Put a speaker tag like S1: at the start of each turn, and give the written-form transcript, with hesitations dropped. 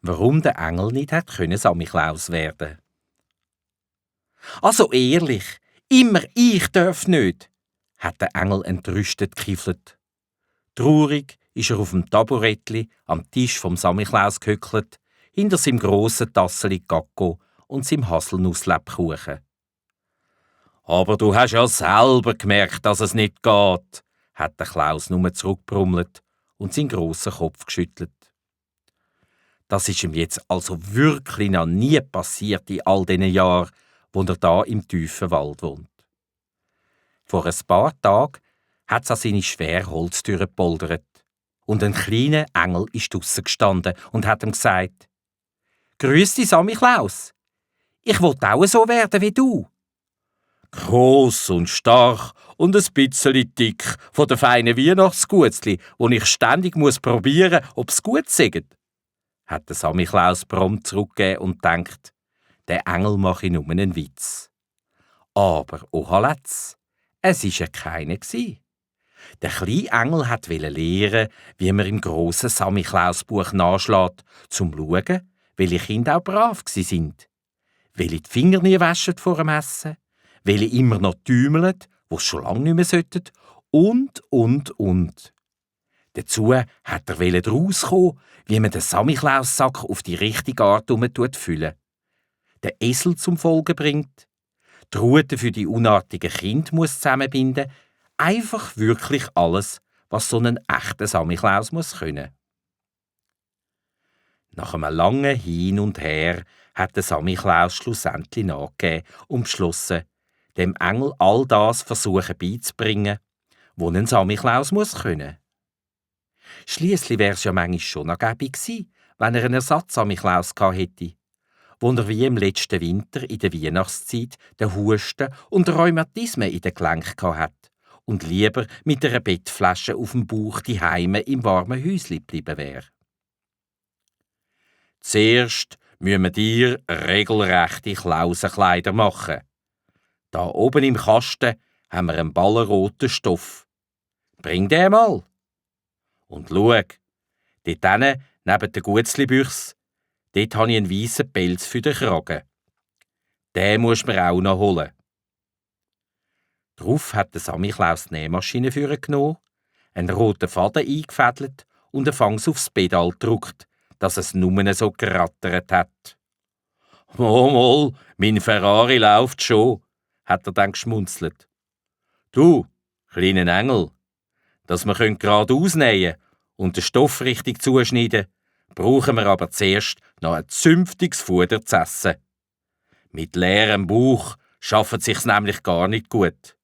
S1: warum der Engel nicht hat können Samichlaus werden. «Also ehrlich, immer ich darf nicht», hat der Engel entrüstet gekiffelt. Traurig ist er auf dem Taburettli am Tisch vom Samichlaus gehückelt, hinter seinem grossen Tasseli Gacko und seinem Haselnusslebkuchen. «Aber du hast ja selber gemerkt, dass es nicht geht», hat der Klaus nur zurückbrummelt und seinen grossen Kopf geschüttelt. Das ist ihm jetzt also wirklich noch nie passiert in all diesen Jahren, wo er da im tiefen Wald wohnt. Vor ein paar Tagen hat es an seine schwere Holztür gepoldert und ein kleiner Engel ist draussen gestanden und hat ihm gesagt: «Grüß dich, Samichlaus. Ich will auch so werden wie du.» «Gross und stark und ein bisschen dick von den feinen Weihnachtsgutzli, wo ich ständig probieren muss, ob es gut sagt», hat der Samichlaus prompt zurückgegeben und denkt, der Engel mache nur einen Witz. Aber ohaletz, es war ja keiner. Der kleine Engel wollte lernen, wie man im grossen Samichlaus-Buch nachschlägt, zum zu schauen, welche Kinder auch brav sind. Welche die Finger nie waschen vor dem Essen, welche immer noch tümeln, wo es schon lange nicht mehr sollten, und. Dazu hat er daraus kommen, wie man den Samichlaus-Sack auf die richtige Art füllen. Den Esel zum Folgen bringt, die Rute für die unartigen Kinder muss zusammenbinden, einfach wirklich alles, was so ein echter Samichlaus muss können. Nach einem langen Hin und Her hat der Samichlaus schlussendlich nachgegeben und beschlossen, dem Engel all das versuchen beizubringen, was ein Samichlaus muss können. Schliesslich wäre es ja manchmal schon noch gäbig gewesen, wenn er einen Ersatz-Samichlaus gehabt hätte, wo er wie im letzten Winter in der Weihnachtszeit den Husten und Rheumatismen in den Gelenken gehabt hat und lieber mit einer Bettflasche auf dem Bauch die Heime im warmen Häusli geblieben wäre. «Zuerst müssen wir dir regelrechte Klausenkleider machen. Da oben im Kasten haben wir einen ballenroten Stoff. Bring den mal. Und schau, dort hinten, neben der Gutzlibüchse, dort habe ich einen weißen Pelz für den Kragen. Den musst du mir auch noch holen.» Darauf hat der Samichlaus die Nähmaschine vorgenommen, einen roten Faden eingefädelt und einen Fangs aufs Pedal gedrückt, dass es nur so gerattert hat. «Mal, mein Ferrari läuft schon», hat er dann geschmunzelt. «Du, kleiner Engel, dass wir geradeaus nähen und den Stoff richtig zuschneiden, brauchen wir aber zuerst noch ein zünftiges Futter zu essen. Mit leerem Bauch schafft es sich nämlich gar nicht gut.